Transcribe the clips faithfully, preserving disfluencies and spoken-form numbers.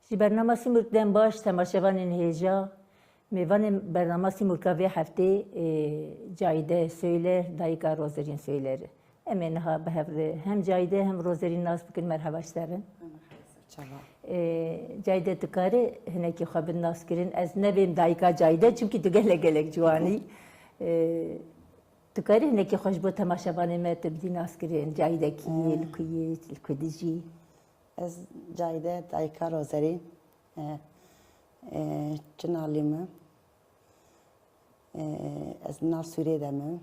Ji bernama Simurg dem baş, temaşevanên hêja. Mêvanên bernama Simurga vê heftê, e, Cayde Söyler, dayika Rozerîn Söyler. Em ê niha bi hev re hem Cayde hem Rozerîn nas bikin. Merheba ji te re. Çava. E, Cayde, tu karî hinekî xwe bidî naskirin? Ez nebêm dayika Cayde, çimkî tu gelek gelek ciwan î. E, tu karî hinekî xwe ji bo temaşevanê me tu bidî naskirin? Cayde kî ye, li ku ye, li ku dijî? Ez Cayde, dayika Rozerîn. E, e, çinalî me. E, ez nav Sûrê de me.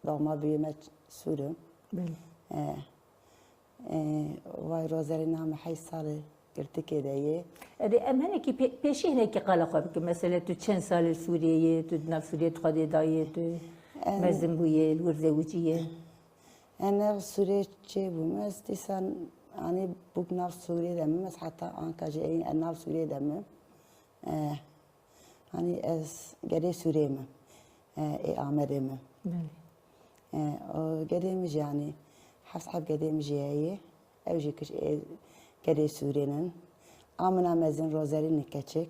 Doğma büyüme Sûr im. Belê. E, e, vay Rozerîna me heyş sal e girtikê de ye. Erê, em hinekî pê-, pêşî hinekî qala xwe bikin. Mesela tu çend sal li Sûriyê yê, tu di nav Sûriyê di xwe de dayê, tu Ez mezin bûyê, li wir zewicî yê? Ez nav Sûrê çêbûm. Ez dîsan, anî bûk nav Sûrê de me. Ez heta anka jî ey, ez nav Sûrê de me. E, anî ez gedê Sûrê me. E, ê Amedê me. Belê. E, o gedê min jî, anî heft heb gedê min jî heye. Ew jî kiş-, ê gedê Sûrê nin. A min a mezin Rozerîn e, keçik.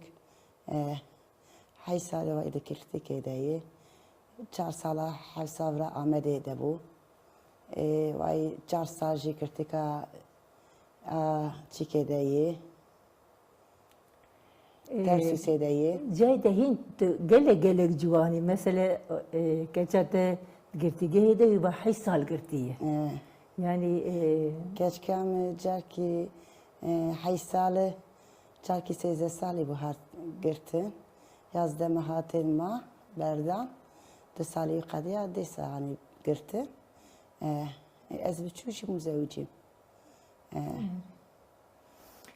E, heyş sal e vay di girtikê de ye. Çar sala heft sal vira Amedê de bû. Ê, vay çar sal jî girtika, a, çikê de ye. Ê, Tersûsê de ye. Cayde, hîn tu gelek gelek ciwan î. Mesele, ê, keça te girtîgehê de wî va heyş sal girtî ye. Ê. Yanî, ê, Keçika min carkî, ê, heyş sal e, carkî sêzdeh salî bû hat girtin. Yazdeh me hatên ma berdan. Du salî qediya dê se, hanî girtin. E, ez bi çû jî muzewicîm. E.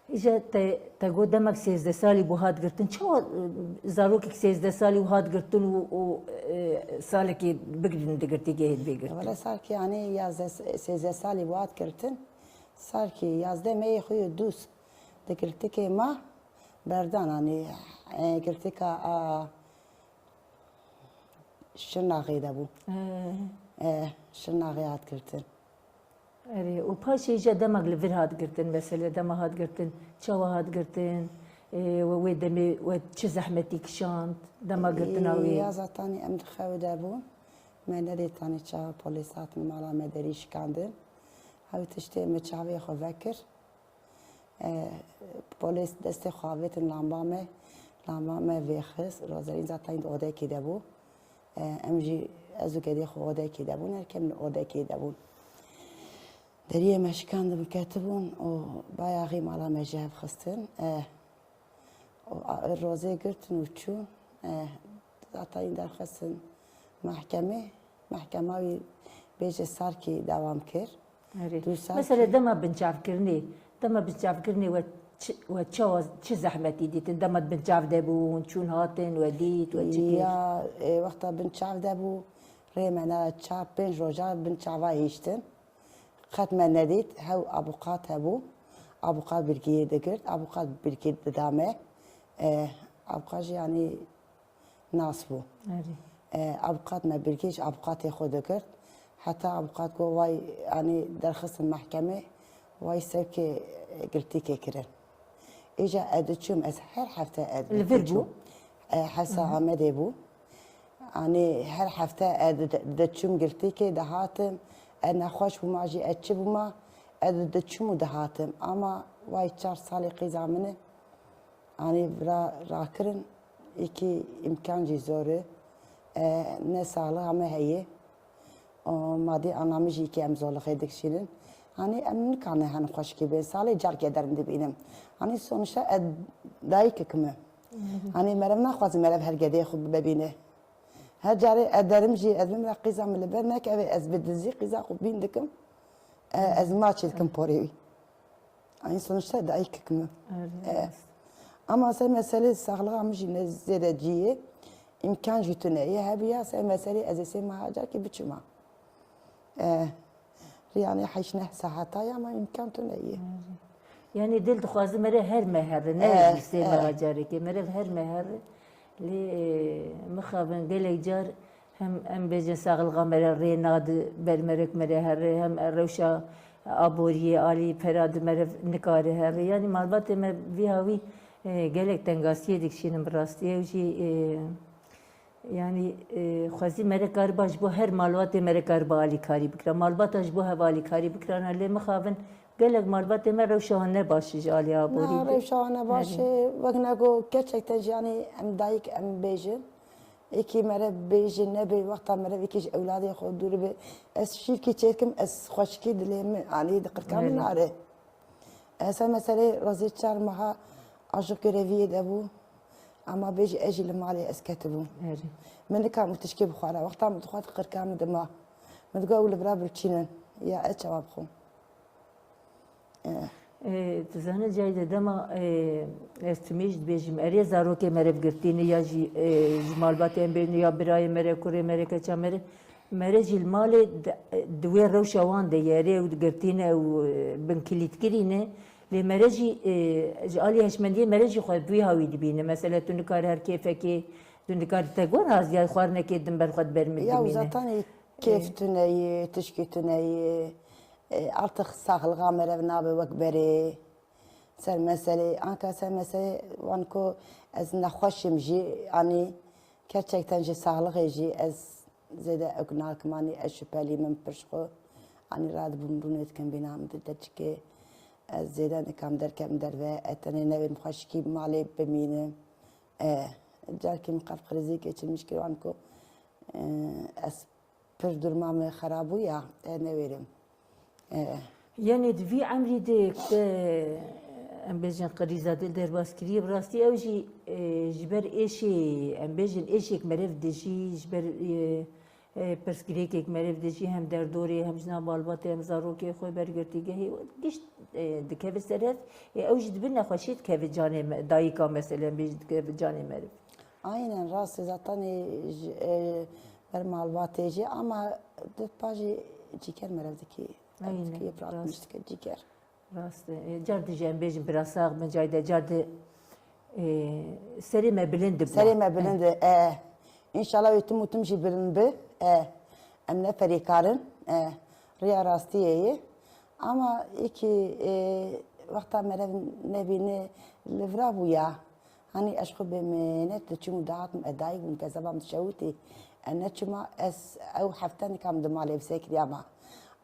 Îja te, te got demek sêzdeh salî bû hat girtin. Çawa, e, zarokek sêzdeh salî û hat girtin û, û, e, salekê bigrin di girtîgehê divê girtin? Wele salkî, yanî yazdeh, sêzdeh salî bû hat girtin. Salkî yazdeh meyê xwe yê dûst di girtikê ma berdan, yanî, e, girtika a Şirnaxê de bû. He. E, Şirnaxê hat girtin. Erê, û paşê îja demek li vir hat girtin, mesele dema hat girtin, çawa hat girtin, ê, we wê demê we çi zehmetî kişand, dema girtina wê? Ya zatanî em di xew de bûn. Me nedît tanî çawa polîs hatin mala me derî şikandin. Hew tiştê me çavê xwe vekir. E, polîs destê xwe avêtin lamba me. Lamba me vêxist. Rozerîn zaten di odekê de bû. E, em jî, ez û gedê xwe odekê de bûn. Her kem li odekê de bûn. Deriyê me şikandibûn, ketibûn û bayaxî mala me ji hev xistin. E, û a-, rozê girtin û çûn. E, zaten derxistin mehkemê. Mehkema wî bêje sarkî dewam kir. Erê. Du sarkî. Mesela dema binçavkirinê, dema binçavkirinê we çi, we çawa, çi zehmetî dîtin? Dema binçav de bûn, çûn hatin, we dît, we çi kir? Ya, e, wexta binçav de bû, rê me ne çar pênc roja binçava hiştin. Qet me nedît, hew abuqat hebû. Abuqat birgiyê digirt, abuqat birgî dida me. E, abuqat jî, yanî, nas bû. Erê. E, abuqat me birgî ji abuqatê xwe digirt. Heta abuqat got, vay, yanî derxistin mehkemê, vay sevkê, e, girtîkê kirin. Îja ez diçûm, ez her hefte ez Li vir diçûm. Bû? E, hevsa Amedê bû. Anî her hefte ez di-, diçûm girtîkê dihatim. Ez nexweş bûma jî, ez çi bûma, ez diçûm û dihatim. Ama vay çar salê qîza min e. Anî vira rakirin, îkî îmkan jî zor e. E, ne saxlixa me heye. O madî anlamî jî îkî em zorlixê dikişînin. Anî em nikanin hen xweşikî bên. Salê carkê derin dibînim. Anî sonuçta ez dayikek me. Anî merev naxwazim merev her gedeyê xwe bibîne. Her carê ez derim jî, ez bim re qîza min li ber nekeve, ez bi dizî qîza xwe bîn dikim. E, ez maçî dikim porê wî. Anî sonuçta dayikek me. Erê, E, rast. Ama ser meselê saxlixa min jî ne zêde cî ye, îmkan jî tune ye. Hebiya ser meselê ez ê sê meha carkê biçima. E, yanî heşt neh saeta ye ama îmkan tune ye. Erê. Yanî dil dixwaze mere her mehere, ne Eh, sê eh. meha carekê, mere her mehere. Lê, e, mixabin gelek car hem em bêjin saxlixa mere rê nadi ber merek mere here, hem rewşa, aboriyê alî pera di merev nikare here. Yanî malbatê me vî hawî, e, gelek tengasiyê dikişînin bi rastî. Ew jî, e, yanî, e, xwezî mere kariba ji bo her malbatê mere kariba alîkarî bikira. Malbata ji bo hev alîkarî bikirana lê mixabin gelek malbatê me rewşa wan ne baş e ji alî aborî. Na, rewşa wan ne baş e. Wek ne got, gerçekten jî yanî em dayik em bêjin. Êkî mere bêje nebe, wexta mere êkî ji ewladê xwe dûr be. Ez şîrkî çêkim, ez xweşikî dilê min, anî di qirka min nare. Ez her meselê razê çar meha ajoq göreviyê de bû. Ama bêje ez jî li malê ez ketibûm. Min nikaribû tişkê bixwara. Wexta min dixwar qirka min dima. Min digot ew li vira birçînin. Ya ez çawa bixwim? Eh. Ê, tu zanî Ceyde, dema, ê, ez timî jî dibêjim, erê zarokê mere bi girtî ne ya jî, ê, ji malbatê em bêjin ya birayê mere, kurê mere, keça mere, mere jî li malê di, di wê rewşa wan de ye, erê ew di girtî ne, ew, ê, bin kilîtkirî ne. Lê mere jî, ê, ji alî hişmendiyê mere jî xwe bi wî hawî dibîne. Mesela tu nikarî her kêfekê, tu nikarî te got haziya xwarinekê din ber xwe diber min Ya dimîne. Zaten ê, kêf tune ye, tişkî tune ye. E, artık saxlixa merev nabe wek berê. Ser meselê, anka ser meselê wan ku ez nexweş im jî, anî gerçekten ji saxlixê jî ez zêde ew nakim, anî ez şüphelî min pir ji xwe. Anî radibûm rûnê dikim bîna min di derçikê. Ez zêde nikam derkem derve, ez tenê newêrim xweşikî malê bimînim. E, carkî min qelb krizî geçirmiş kir wan ku, e, ez Pir durma me xera bû ya, e, newêrim. E. Yanî di vî emrî de te, em bêjin, qirîza dil derbas kiriye, bi rastî ew jî, e, ji ber êşê, em bêjin, êşêk merev dijî, ji ber, e, e, pirsgirêkek merev dijî, hem derdorê, hem ji nav malbatê, hem zarokê xwe ber girtîgehê, gişt, e, dikeve ser hev, e, ew jî dibe nexweşî dikeve canê me, dayika, mesela, em bêjin, dikeve canê meriv. Aynen, rast e, zaten, e, ji, e, ber malbatê jî, ama di pa jî cîker merev dikî. Aynen, dikî, rast. Dike cîker. Rast e. E, car di jî em bêjin bira sax bin, cayde car di, e, serê me bilind bi. Serê me bilind e, e. Înşallah wê tim û tim jî bilind bi, e. Em ne ferîkarin, e. Riya rastiyê ye. Ama êkî, e, wexta merev nebîne li vira bû ya. Hanî ez xwe bê minet diçûm û dihatim, ez dayik bûm, kezeba min dişewitî. Ez neçûma, ez ew hefte nikam di malê bi sekiriyama.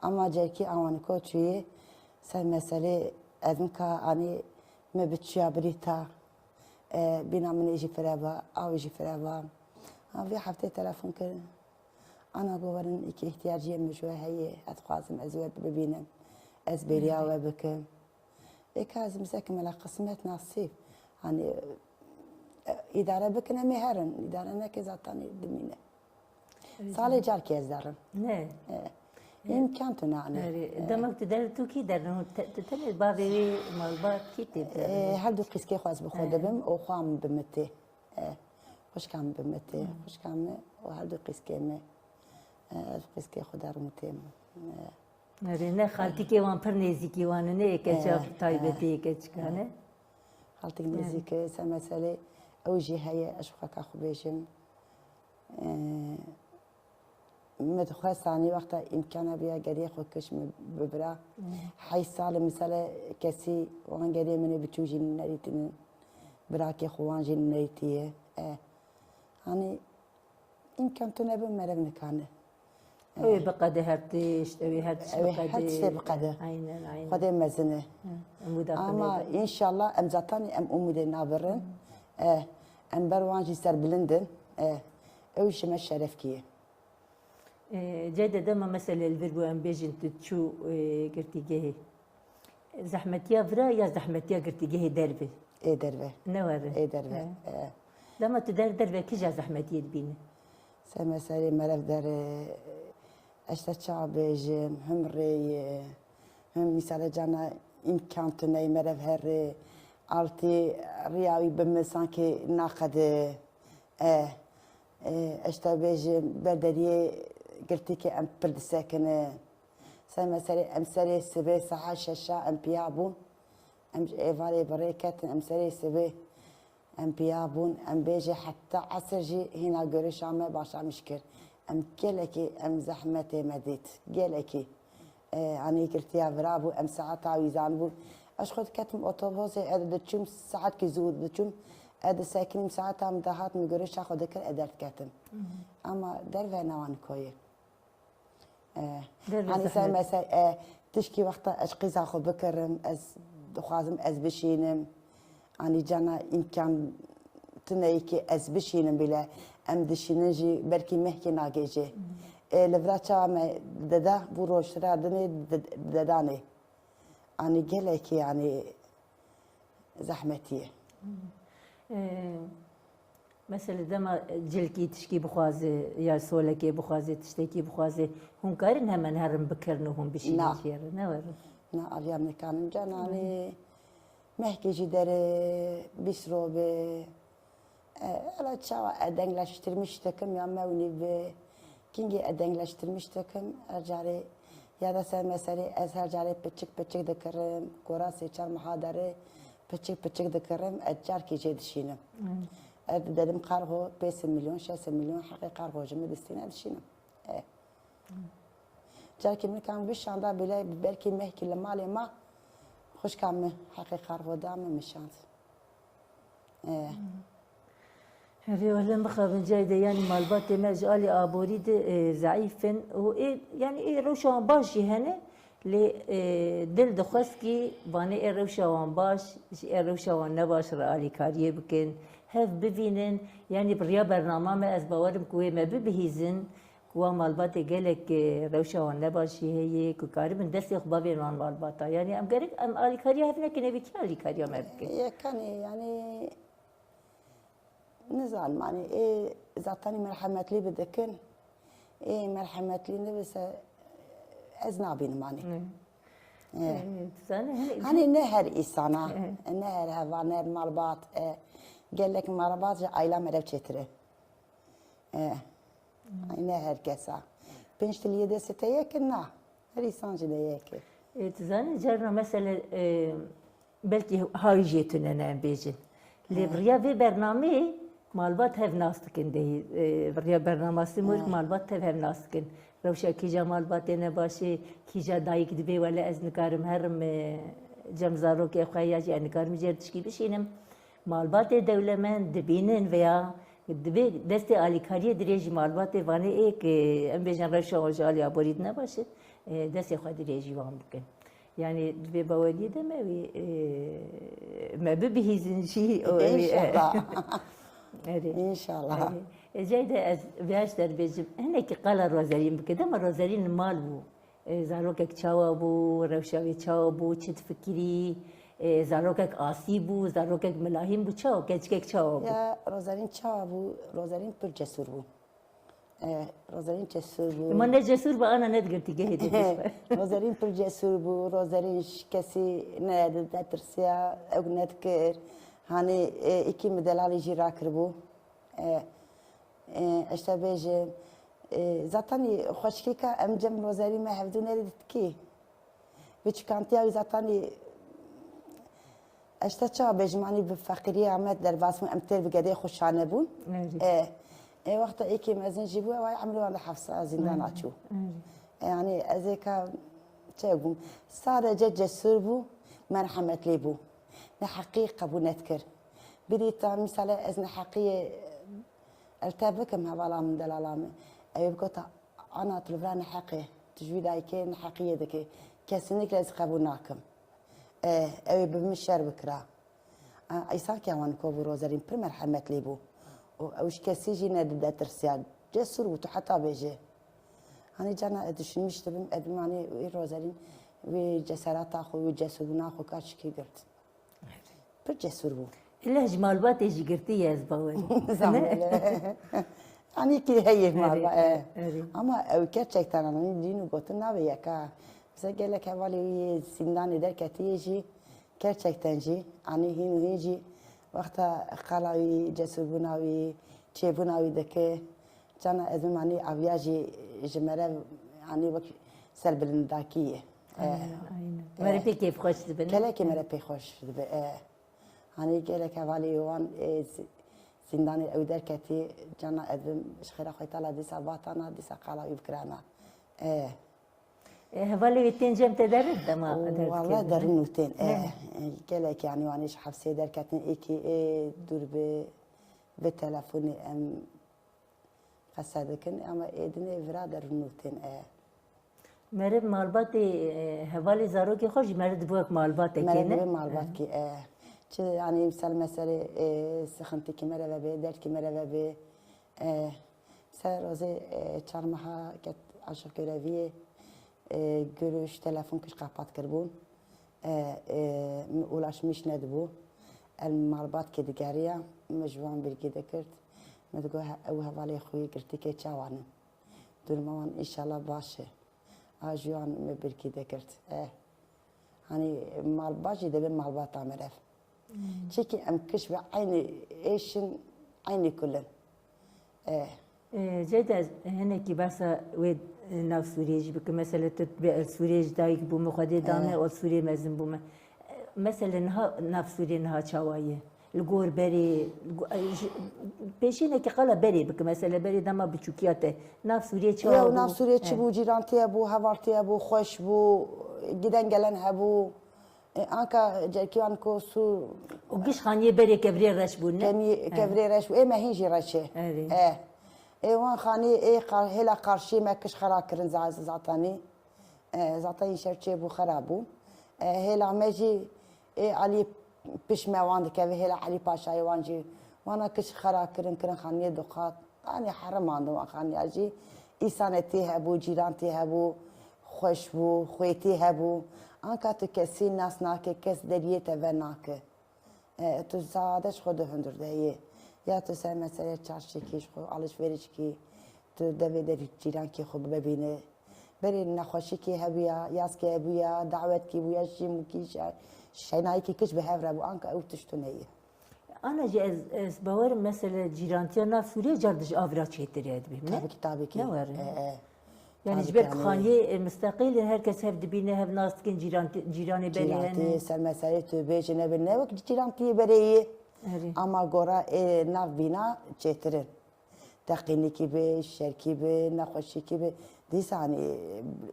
Ama cerkî awaniko çûyê ser meselê, ez nika anî me bi çiya birîta, e, bîna min ê jî fireva, aw jî fireva. Ha, vê heftê telefon kirin. Ana got werin, îkî ihtiyaciyê min ji we heye, ez dixwazim ez we bibînim. Ez bêriya we bikim. Ê ka ez mizekim, mela qismet nasîb. Hani, e, îdare bikin, em ê herin. Îdare neke zaten dimîne. Salê carkê ez derim. Ne. E, îmkan tu nane. Erê, demek tu der, tu kî derin? Te, tu tenê bavê wê malbat kî tê derin? E, her du qîskê xwe ez bi xwe dibim û xwe min bi min tê. E, xwişka min bi min tê. Xwişka min û her du qîskê min. E, ez qîskê xwe derim û têm. E. Erê, ne xaltîkê wan pir nêzîkî wan e, ne yê keça taybetî yê keçika ne? Xaltîk nêzîk e, ser meselê ew jî heye, ez ji xwe ka xwe bêjim. E, min dixwest, hanî wexta îmkana biya geriyê xwe kiş min bibira. Heyş sal e, misale kesî wan geriyê min ê biçû jî nerîtînin. Birakê xwe wan jî nerîtiye. E, hanî Îmkan tune be, merev nikane. Ew ê biqede her tişt, ew ê her tişt Ew ê biqede. Her tiştê biqede. Aynen, aynen. Xwedê mezin e. Hı, umûda xwe Ama nêde. Înşallah em zatanî em umûdê nabirin. Eh, em ber wan jî serbilind in. Eh, ew ji me şerefkî ye. Ê, Ceyde, dema mesele li vir bû, em bêjin tu çû, ê, girtîgehê. Zehmetiya vira ya zehmetiya girtîgehê derve? Ê derve. Ne were? Ê derve. He. E. Dema tu der derve kîja zehmetiyê dibîne? Se meselê merev dere, ez te çawa bêjim, him rê ye, him mîsale cana îmkan tune ye merev herê, altî riya wî bi min sankî naqede. E, e, ez te bêjim, ber deriyê girtîkê em pir disekinin. Ser meselê em serê sibê saet şeşa em piya bûn. Em ji êvarê bi rê ketin, em serê sibê em piya bûn. Em bêje heta esir jî hîna görişa me başlamiş kir. Em gelekî em zehmetê me dît. Gelekî. E, anî girtiya vira bû, em saeta wî zanibûn. Ez xwe diketim otobosê, ez diçûm, saetkî zû diçûm. Ez disekinîm, saeta min dahat, min girişa xwe dikir, ez derdiketim. Ama derve newan koyê. E, Derve Anî ser zehmet. Mesela, e, tişkî wexta ez qîza xwe bikirim, ez dixwazim ez bişînim. Anî cana îmkan tune yekê ez bişînim bile. Em dişînin jî belkî mehkê nagêjê. E, li vira çawa me dede bû rojhira dinê de-, dedanê. Anî gelekî, anî zehmetî ye. Ee, Mesela dema cilkî tişkî bixwaze ya solekê bixwaze, tiştekî bixwaze, hûn karin hemen herin bikirin û hûn bişînin Na. Jê re, ne werin? Na, aviya min kanim can, anî mehkê jî derê bîst ro be. E, ela çawa e dengleştirmiş dikim ya mewnî bi kingî e dengleştirmiş dikim, her carê ya da ser meserê ez her carê piçik piçik dikirim, gora sê çar meha derê piçik piçik dikirim, ez carkî jê dişînim. Hmm. Ez dedim qarxo pênc sed milyon, şeş sed milyon heqê qarxo ji min distîne dişînim. E. Carkî min kam bişanda bile belkî mehkî li malê ma xwişka min heqê qarxo da min mişand. E. Herê wele mixabin cayê de, yanî malbatê me ji alî aborî de, e, zeîf in û ê, yanî ê rewşa wan baş jî hene, lê, e, dil dixwest kî vanê ê rewşa wan baş, ji ê rewşa wan nebaş re alîkariyê bikin, hev bivînin, yanî bi riya bernama me ez bawerim ku wê me bibihîzin, ku wan malbatê gelek, e, rewşa wan nebaş jî heye, ku karibin destê xwe bavên wan malbata. Yanî em gerek em alîkariya hev nekin, ê vê kî alîkariya me bike? Yekanê, yanî, nizanim, anî, ê zatanî merhemetlî bidikin, ê merhemetlî nibise, ez nabînim, anî. Hı. E. E, tu zanî, hani Hani ne her îsana, E. ne her heval, ne her malbat, e, gelek malbat ji aîla me rew çêtir e. E, Ay, ne her kesa. Pênc tiliyê destê te yek in, na. Her îsan jî de yek e. E, tu zanî, carna mesele, e, belkî hawî jê tune ne em bêjin. Lê He. bi riya vê bernameyê malbat hev nas dikin dehî. E, bi riya bernama Simorg He. malbat tev hev nas dikin. Rewşa kîja malbatê ne baş e, kîja dayik dibê wele ez nikarim herim, e, cem zarokê xwe ya jî ez nikarim jêr tişkî bişînim. Malbatê dewlemend dibînin veya divê destê alîkariyê dirêjî malbatê vanê ê ki em bêjin rewşa wan ji alî aborî di nebaş e, e, destê xwe dirêjî wan bikin. Yanî di vê baweriyê de me wî, e, me bibihîzin jî, o, ew ê, e, İnşallah. Erê. İnşallah. Erê. E, cayê de ez vêya ji te dibêjim, hinekî qala Rozerîn bike. Dema Rozerîn li mal bû, e, zarokek çawa bû, rewşa wê çawa bû, çi difikirî, e, zarokek asî bû, zarokek milahîm bû, çawa, keçikek çawa bû? Ya, Rozerîn çawa bû? Rozerîn pir cesûr bû. E, Rozerîn cesûr bû. Ma ne cesûr bû, ana nedigirtî gehê dê bişwe. Rozerîn pir cesûr bû, Rozerîn ji kesî ne, netirsiya, ew nedikir. Hanî, e, îkî min delalî jî rakiribû. E, e, ez te bêjim, e, zaten xweşikîka em cem Rozerî me hevdû nerê ditkî. Bi çikantiya wî zaten, e, ez te çawa bêjim, anî bi feqîriya me derbas bûn, em têr bi gedê xwe şane bûn. Erê. E, e, wexta êkê mezin jî bû, ew ay emrê wan di hefsa zîndana Erê. çû. Erê. E, yanî ez ê ka çi bûm? Sadece cesûr bû, merhemetlî bû. Neheqî qebûl nedikir. Bidîta, misale, ez neheqiyê, e, li te bikim, hevala min, delala min. Ew ê bigota, ana, tu li vira neheq î, tu ji wî dayikê neheqiyê dikî. Kesinlikle ez qebûl nakim. E, ew ê bi min şer bikira. A, îsankiya wan ko bû, Rozerîn pir merhemetlî bû. Û ew ji kesî jî ne, netirsiya. Cesûr bû, tu heta bêjê. Hanî cana ez düşünmüş dibim, ez dibim, hanî wî Rozerîn, wî ceserata xwe, wî cesûrbûna xwe ka çikî girt. Pir cesûr bû. Îlla ji malbatê jî girtî ye, ez bawer im. Zanî. Yanî ki heye Erê, malba, e. erê. Ama ew gerçekten, anî, dîn û gotin navê yeka. Mesela gelek hevalê wî yê zîndanê derketiye jî, gerçekten jî, anî hîn û hîn jî wexta qala wî, cesûrbûna wî, çêbûna wî dike. Cana ez bimanî aviya jî ji me re, yanî wek serbilindakî ye. Aynen, Eh, aynen. eh, Me re pê kêfxweş dibin. Gelekî me re pê xweş dibe, eh. Hanî gelek hevalê wan, eh, zi-, zîndanê ew derketî, cana ez bim ji xêra Xwedê Teala dîsa vatana, dîsa qala wî bikirana. Eh. E, hevalê wê tên cem te derin dema Û derdikevin, Wala ne? Derin û tên. E, Ne? e, gelek yani wan êş hefsê derketin êkî ê dûr bi, bi telefonê em qese dikin ama ê dinê vira Derin û tên e. Meriv malbatê, e, hevalê zarokê xwe jî meriv dibe wek malbatekê, Meriv ne? dibe malbatkî e. Çi yani misal meselê e, sıkıntı kî meriv be, dert kî meriv be. E, ser rozê e, çar meha ket aşıq göreviyê e, görüş, telefon kiş kapat kirbûn. E, e, mi ulaşmış nedibû. El malbatkê digeriya, mi ji wan birgî dikirt. Mi digo he- ew hevalê xwe yê girtîkê çawan in. Duruma wan înşallah baş e. A ji wan mi birkî dikirt. Eh. Hani malbat jî dibê malbata meriv. Çikî em kiş ve eynî êşin, eynî kulin. Eh. E, Ceyda, ez hinekî behsa wê, e, nav Sûriyê jî bikim. Mesele tu dibê ez Sûriyê ji dayik bûme, Xwedê dane, û Sûriyê mezin bûme. E, mesele niha nav Sûriyê niha çawa ye? Li gor berê, li go-, e, ji, pêşînekî qala berê bikim. Mesele berê dema biçûkiya te. Nav Sûriyê çawa Ya bû? nav Sûriyê çi E. bû? Cîrantiye bû, hevaltiye bû, xweş bû, giden gelen hebû. E, anka cerkiyan ku Sû Û giş xaniyê berê kevirê reş bûn, ne? Kenî kevirê reş û ê me hîn jî reş e. Erê. E. Ê wan xanî ê qar, hêla qarşî me kiş xera kirin za-, zatanî. E, zaten îşev çê bû xera bû. E, hêla me jî ê Elî piş me wan dikeve, hêla Elî Paşayê wan jî. Wana kiş xera kirin, kirin xaniyê duqat. Anî herimandin wan xaniya jî. Îsanetî hebû, cîrantî hebû, xweş bû, xwêtî hebû. Anka tu kesî nas nake, kes deriyê te venake. E, tu sade ji xwe dihundir de yê. Ya tu ser meselê çarşikî ji xwe alişverişkî, tu devê derî cîrankî xwe bibîne. Berê nexweşikî hebûya, yaskî hebûya, dawetkî bûya, şîmûkî, şe-, şenayikî kiş bi hev re bû. Anka ew tişt tune ye. Ana jî ez, ez bawerim mesele cîrantiya nav Sûriyê car dij avira çêtir e dibî, ne? Tabii ki, tabii ki. Ne werin? E, e. Yani ji ber ku xaniyê, e, misteqîl in, her kes hev dibîne, hev nas dikin, cîran, cîranê berê hene. Cîranê ser meselê tu bêjî nebe ne wek cîrantiyê berê yê. Erê. Ama gora ê nav bîna çêtir in. Teqînîkî be, şerkî be, nexweşîkî be. Dîsa hani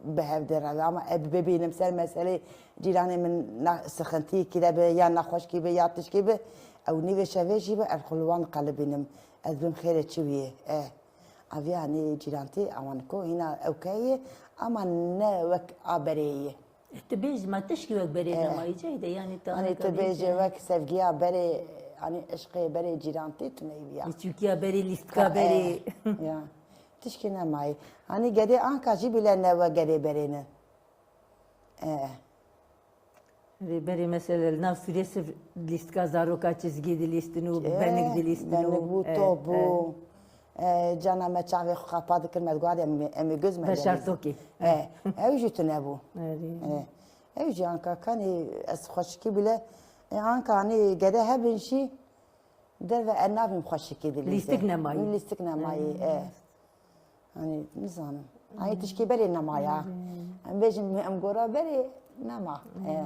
bi hev de reve ama ev bibînim ser meselê cîranê min na-, sıkıntıyekî de be, ya nexweşkî be, ya tişkî be. Ew nîvê şevê jî be, ev xwe li wan qelibînim. Ez bim xêrê çi wî ye? E. Ev yanî cîrantî ewan ku hîna ewkeyê ama ne wek a berê ye. Tu bêjî ma tişkî wek berê nemayî Ceyde, yanî tu Hani tu bêjî wek sevgiya berê, hani eşqê berê cîrantî tu neyviya. Çûkiya berê, lîstika berê. Ya. Tişkî nemayî. Hani gedê anka jî bile ne wek gedê berê ne. E. Rêberê mesela li nav Sûriyê sirf lîstika zaroka çizgî dilîstin û benik dilîstin û benik bû, top bû. E, cana me çavê xwe qapa dikir, me diguhat em, em ê göz me Beşartokê. E, ew jî tune bû. Erê. E, ew jî anka kanî ez xweşikî bile, e, anka hani gede hebin jî derve e navim xweşikî dilîze. Lîstik nemayî. Lîstik nemayî, e. Hani nizanim. Ay tişkî berê nemaya. Em bêjin em gora berê nema. E.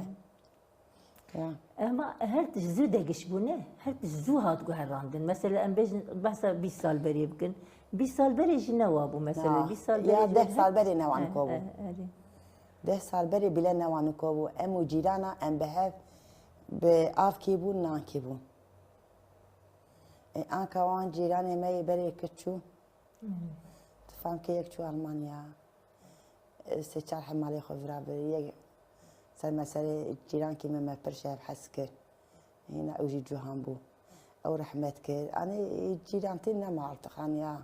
Ya. Ema her tişt zû degiş bûne, her tişt zû hat guherandin. Mesela em bêjin behsa bîst sal berê bikin. Bîst sal berê jî newa bû mesela. Ya, bîst sal berê ya jî deh sal berê newaniko bû. Deh sal berê bile newaniko bû. Em û cîrana em bi hev bi avkî bûn, nankî bûn. E, anka wan cîranê me yê berê kir çû. Tifamkê yek çû Almanya. E, sê çar hemalê xwe vira bir. Yek ser meselê cîrankî me, me pir ji hev hez kir. Hîna ew jî ciwan bû. Ew rehmet kir. Anî cîrantî nema artiqan ya.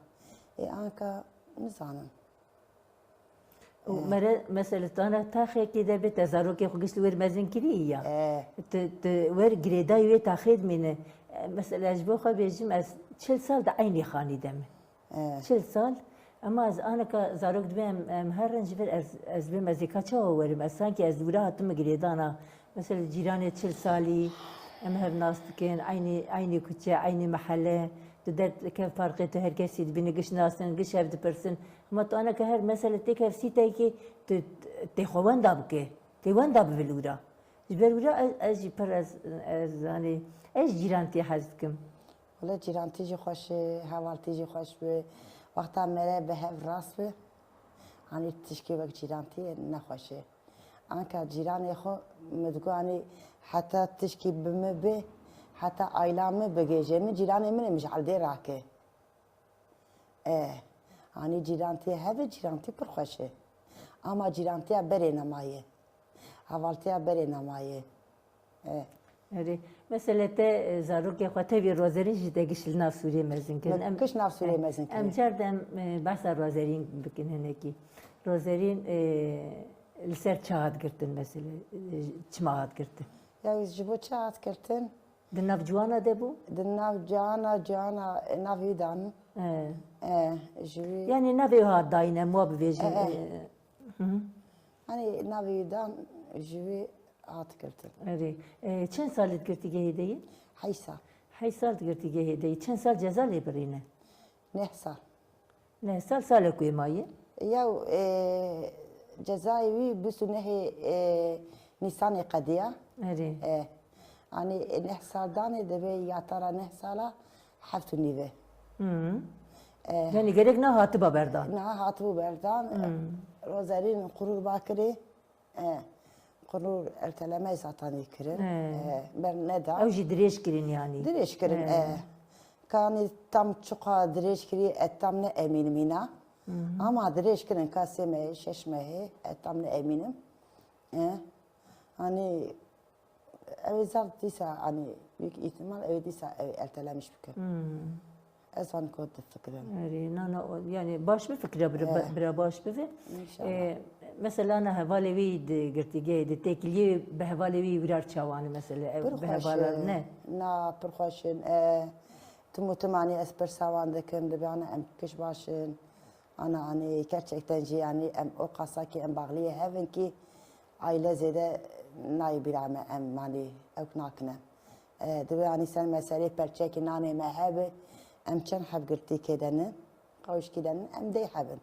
Ê anka nizanim. Û mere, mesela, tu ana taxekê de bê, te zarokê xwe gişt li wir mezin kirî ya. E. Tu, tu wer girêdayî wê taxê dimîne. E, mesela, ez ji bo xwe bêjim, ez çil sal di eynî xanî de me. E. Çil sal. Ema ez aneka zarok dibê em, em herin ji vir ez, ez bêm ez ê ka çawa werim? Ez sankî ez li wira hatime girêdana. Mesela cîranê çil salî, em hev nas dikin, eynî, eynî kuçe, eynî mehele, tu derdikev farqê tu her kesî dibîne, giş nasin, giş hev dipirsin. Hema tu aneke her mesele têk hev sîtekî, tu tê xwe wenda bike, tê wenda bive li wira. Ji ber wira ez, ez jî pir ez, ez, hani, ez cîrantî hez dikim. Wele cîrantî jî xweş e, hevaltî jî xweş bi. Wexta mere bi hev rast bi. Anî tişkî wek cîrantiyê nexweş e. Anka cîranê xwe min digot, anî heta tişkî bi min bê, heta ayla min bigêje, min cîranê min ê min ji erdê rake. E, anî cîrantiyê hebe, cîrantî pir xweş e. Ama cîrantiya berê nemaye. Hevaltiya berê nemaye. E. Erê. Mesela te, e, zarokê xwe tevî Rozerîn jî te giş li nav Sûriyê mezin kirin. Em, giş nav Sûriyê e, mezin kirin. Em car de em, e, behsa Rozerîn bikin hinekî. Rozerîn, e, li ser çi hat girtin mesela? E, çima hat girtin? Ya ji bo çi hat girtin? Di nav ciwana de bû? Di nav ciwana, ciwana, e, navê dan. E. E, ji wî Yani navê hat dayîn em wa bibêjin. E, e. E, hı hı. Hani navê dan ji wî hat girtin. Erê. E, çend sal li girtîgehê de yî? Heyt sal. Heyt sal di girtîgehê de yî. Çend sal ceza lê birîne? Neh sal. Neh sal, salek wê maye? Yew, e, cezayê wî bîst û nehê, e, Nîsanê qediya. Erê. E, anî, e, neh sal danê, divê yatara neh sala heft û nîve. Hı. E. Yani gerek na hatiba berdan? Na hatibû berdan. Hı. Rozerîn qurûr bakirê. E, qurûr ertelemeyê zatanî kirin. E. E, berneda. Ew jî dirêj kirin yanî. Dirêj kirin, e. E. Kanî tam çiqa dirêj kirî, e, tam ne emînim hîna. Hı hı. Ama dirêj kirin ka sê mehê, şeş mehê, e, tam ne emînim. E, hani ew ê zaf dîsa, hani büyük ihtimal ew ê dîsa ew ê ertelemiş bikin. Hmm. Ez van ku difikirim. Erê, na, na, o, yani baş bifikire, bira, Eh. bira baş bive. İnşallah. E, mesela na hevalê wî di girtîgehê de têkiliyê bi hevalê wî wira çawan e mesela, ev Pir bi xweş hevala in. Ne? Na, pir xweş in. E, tim û tim anî ez pirsa wan dikim, dibe ana em kiş baş in. Ana anî gerçekten jî, yanî em o qasa ki em bağliyê hev in ki aile zêde nayê bîra me, em, yanî ewk nakine. E, divê, yanî ser meselê perçekî nanê me hebe, em çend heb girtîkê de ne, qawişkî de ne, em dey heb in.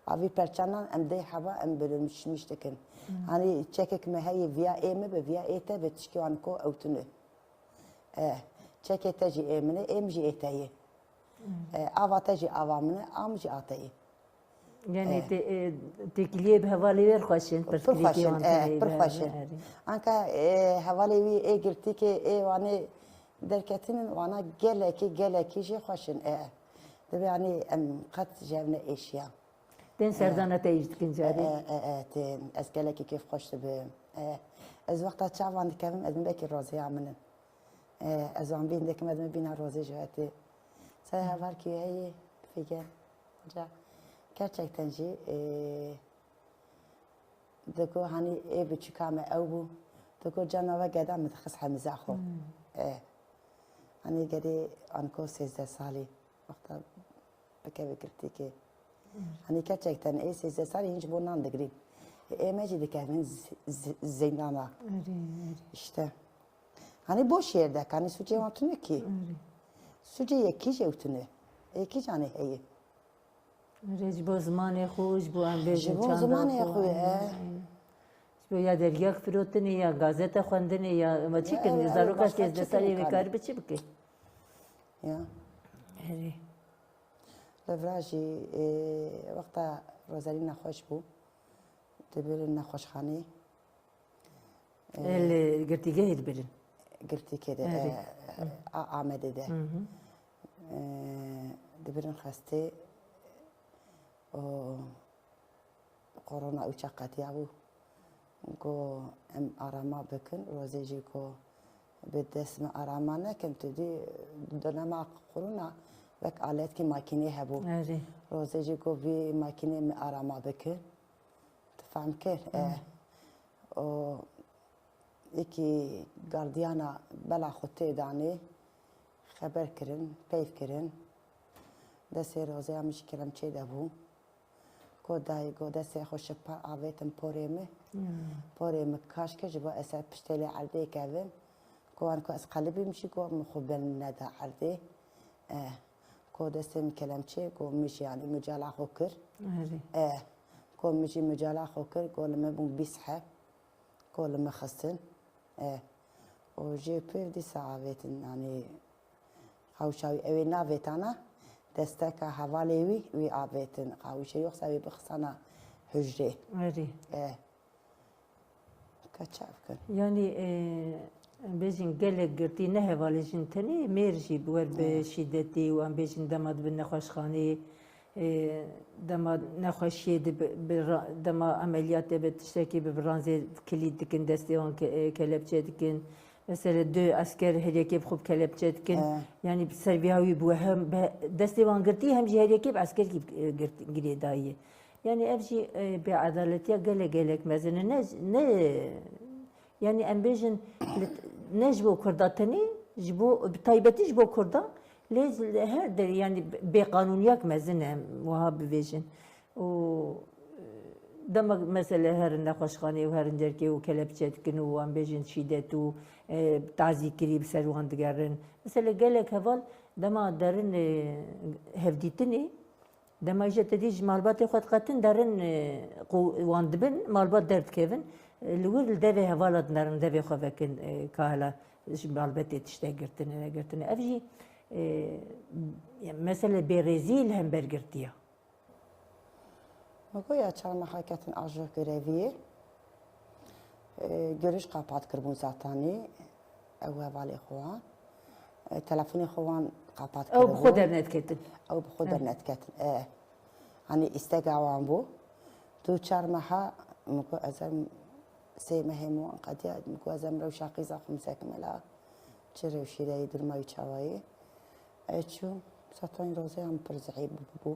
A vî perçanan em dey heba em bölüşmüş dikin. Hmm. Hanî çekek me heye viya ê me be, viya ê te be, tişkî wan ko ewtune. E, çekê te jî ê min e, ê min jî ê te ye. Hmm. E, ava te jî ava min e, a min jî a te ye. Yani E. te, e, têkiliyê bi hevalê wê re xweş in, Pir pirsgirêkê xweş in, wan e, tê pir be, xweş in. Erê. Anka, e, hevalê wî ê girtîkê ê wanê derketinin wana gelekî, gelekî jî xweş in, e. Divê, yani, em qet ji hev ne êşiya. Tên E. serdana te îş dikin E, carê? e, e, e, tên. Ez gelekî kêf xweş dibim. E, ez wexta çavan dikevim, ez min belkî rozeya min in. E, ez wan bîn dikim, ez min bîna rozê ji hetê. Ser heval kî heye, fige. Ca, gerçekten jî, e, digo, hanî ê biçûka me ew bû. Digo, cana we geda min dixist hemiza xwe. Hmm. E, hanî gerê anko sêzdeh salî. Wexta bikeve girtîkê. Hmm. Hanî gerçekten ê sêzdeh salî hîn ji bo nan digirîn. Ê me jî dikevin z-, z-, zindana. Erê, erê. İşte. Hanî boş yerdek, hanî suçê wan tune ki. Erê. Suçê yekî jî ew tune. Yekî canê heye. Erê, ji bo zimanê xwe, ji bo em bêjin Ji bo çanda zimanê xwe, xwe, e. e. Ji bo ya dergiyek firotinê, ya gazete xwendinê, ya, ma çi Ya, kirinê, ya, zaroka başka sêzdeh çi salî kirin vê kare? kar bi çi bike? Ya. Erê. Li vira jî, e, wexta Rozelî nexweş bû, dibirin nexweşxanê. E, Li girtîgehê dibirin? Girtîkê de, Erê. e, a Amedê de. Hı hı. E, dibirin xestê û korona û çeqetiya bû. Go em arama bikin, Rozê jî go bi dest me arama nekin, tu dî dönema korona wek aletkî makînê hebû. Erê. Rozê jî go vî makînê me arama bikin. Tu fehm kir? E, Hmm. o yekî gardiyana bela xwe tê danê, xeber kirin, peyv kirin. Destê Rozeya min ji kilemçê de bû. Go dayê, go destê xwe ji par avêtin porê min. Hmm. Porê min kaş kir, ji bo ez ser piştê lê erdê kevim. Go wan ku ez qelibîm jî, go min xwe bin neda erdê. Eh, go destê min kelemçê, go min jî, yanî, mucala xwe kir. Erê. Eh, go min jî mucala xwe kir, go li min bûn bîst heb. Go li min xistin. Eh, û jê pêv dîsa avêtin, yanî, qawşa wî, ew ê navêtana, desteka hevalê wî, wî avêtin. Qawşê yoxsa wî bixisana hujrê. Erê. E, ka çav kin. Yanî e, em bêjin gelek girtî ne hevalê jin tenê mêr jî bi wer bi şîdetî û em bêjin dema dibin nexweşxanê, e, dema nexweşiyê dibi, bi ra- dema emeliyatê bi tiştekî bi bi ranzê kilît dikin, destê wan ke- e, kelepçe dikin. Mesela du esker her yekê bi xwe bi kelepçe dikin. E. Yanî bi ser vîya wî bi we hem bi destê wan girtî hem jî her yekê bi eskerkî e, girt- girêdayî. Yanî ev jî e, bêedaletiya gelek gelek mezin e. Ne, ne, yanî em bêjin li- ne ji bo Kurda tenê, ji bo, bi taybetî ji bo Kurda, lê ji- li her derê yanî bêqanûniyak mezin e, em wiha bibêjin. Û e, dema mesela herin nexweşxanê û herin derkê û kelepçe dikin û em bêjin şîdet û e, tazîkirî bi ser wan digerin. Mesela gelek heval dema derin e, hevdîtinê, dema îja te dî ji malbatê xwe diqetin derin e, qu wan dibin, malbat derdikevin. E, li wir li devê hevala dinerin, devê xwe vekin e, ka hela ji malbetê tiştek girtine, negirtine. Ev jî e, mesele bêrêzî li hember girtiya. Min got ya çar meha ketin ajo greviyê. E, görüş qapat kiribûn zatanî. Ew hevalê xwe wan. E, telefonê xwe wan qapat kiribûn. Ew bi xwe dernediketin. Ew bi xwe dernediketin. E. Hani îstega wan bû. Tu çar meha min got ez em sê mehê min wan qediya. Min got ez em rewşa qîza xwe min sekim ela. Çi rewşî de yê durma wî çawayê. E, çû. Zaten rozeya min pir zehî bû.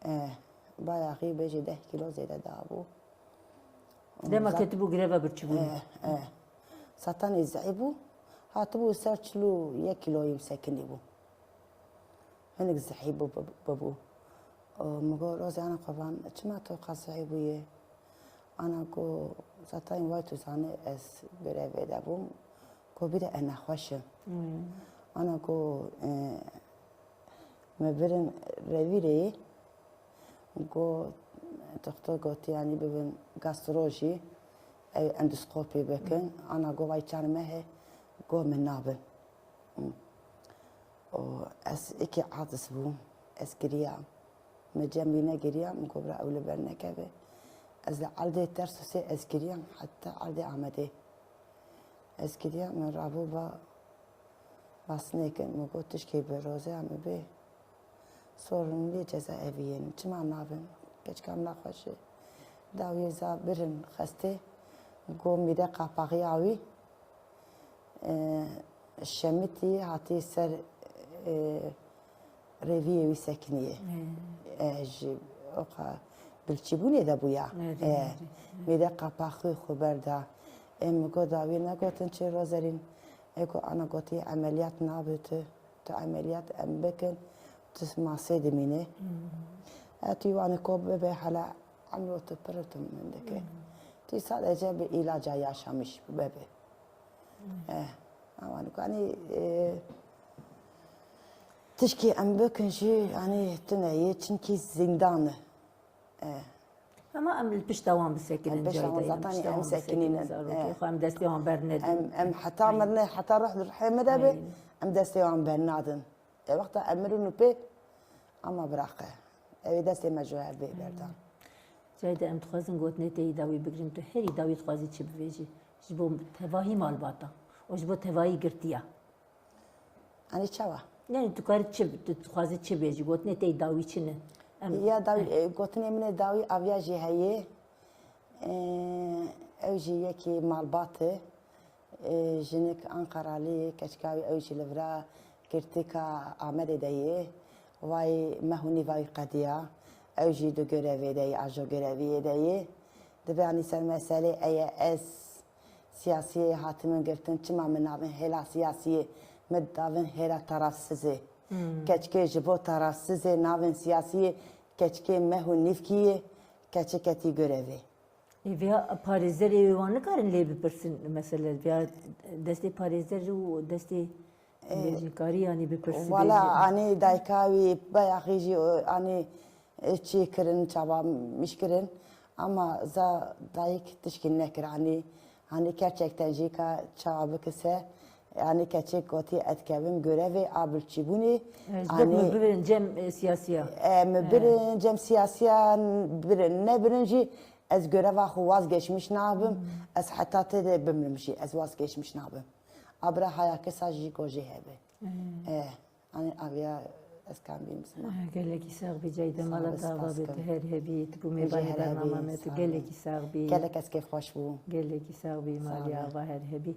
Eh, bayaxî bêjî deh kîlo zêde dabû. Dema ketibû greva birçîbûnê. Eh, eh. Satanê zehî bû. Hatibû ser çil û yek kîloyî sekinî bû. Hinek zehî bû, bibû. Min got, Rozê ana qurban, çima tu qas zehî bûye? Ana got, Satanê way tu zanî ez grevê de bûm. Got, bîre ez nexweş im. Ana got, e, Me birin revîrê, got, doktor gotiye, yanî bibin gastrolojî, ew endoskopî bikin. Ana got, vay çar meh e, got, min nabin. Û ez êkê aciz bûm, ez giriyam. Me cem wî negiriya, min got, bira ew li ber nekeve. Ez li erdê Tersusê ez giriyam, heta erdê Amedê. Ez kiriya min rabû ba basnêkin, min got, tişkê bi rozeya min bê, sorun lê ceza eviyênim. Çima nabin? Keçika min nexweş e. Dawiyê za birin xestê, got, mîde qapaxiya wî, e, şemitî hatî ser, e, reviyê wî sekiniyê. E, ji oqa bilçîbûnê de bûya. E, mêde qapaxê xwe berda. E, min got, dawî negotin çi Rozerîn? E, got, ana gotî emeliyat nabe tu. Tu emeliyat em bikin, tu masê dimîne. E, tu wanê ko bibe hala emro tu pir tu min dike. Tu sadece bi ilaca yaşamış bebe. Eh, awan ku, yanî, eh, tişkî em bikin jî, yanî tune ye, çimkî zîndan e. Eh. Ama em li pişta wan bisekinin. Em pişta wan zaten em sekinînin. Zarokê xwe em destê wan bernedin. Em, em heta mirine, heta ruh li ruhê me de be, em destê wan bernadin. E, wexta em mirin û pê, ama biraqe. Ew ê destê me ji we bê berdan. Cayê de em dixwazin gotinê te yî dawî bigirin, tu herî dawî dixwazî çi bibêjî? Ji bo tevahî malbata û ji bo tevahî girtiya. Anî çawa? Yani tu karî çi, tu dixwazî çi bêjî? Gotinê te yî dawî çi ne? Em, ya dawî, e, gotinê min ê dawî aviya jî heye. E, ew jî yekî malbat e. E, jinik Ankaralî, keçika wî ew jî li vira girtika Amedê de yê. Vay meh û nîva wî qediya. Ew jî di görevê de yê, ajo göreviyê de yê. Dibe anî ser meselê eye ez siyasiyê hatimin girtin, çima min navin hêla siyasiyê, min davin hêla tarafsizê. Keçikê ji bo tarafsizê navin siyasiyê, keçikê meh û nîvkî yê, keçik ketî görevê. Ê, vêya parêzerê wê wan nikarin lê bipirsin, mesele vêya destê parêzer û destê bêjin karî yanî bipirsin. Wala anî dayika wî bayaxî jî anî çî kirin, çava miş kirin, ama za dayik tişkî nekir anî, anî gerçekten jî ka çava bikise, Yanî keçê gotî ez dikevim görevê a birçîbûnê. Ez got min birin cem e, siyasiya. E, min birin cem siyasiya, birin nebirin jî ez göreva xwe wazgeçmiş nabim. Ez heta tê de bimrim jî ez wazgeçmiş nabim. Abra haya kesa jî gojê hebe. E, Anî aviya ez kam bîm sima. Gelekî sax bî Ceyda, mala te ava be, tu her hebî, tu bû mêvanê bernama me, tu gelekî sax bî. Gelek ez kêfxweş bûm. Gelekî sax bî, malî ava her hebî.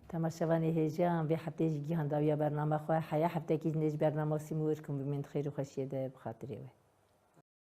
Temaşevanê hêja, vê heftê jî gihandawiya bernama xwe. Heya heftekî jî nêj bernama Sîmû wir kum bimîn di xêr û xweşiyê de bi xatirê we.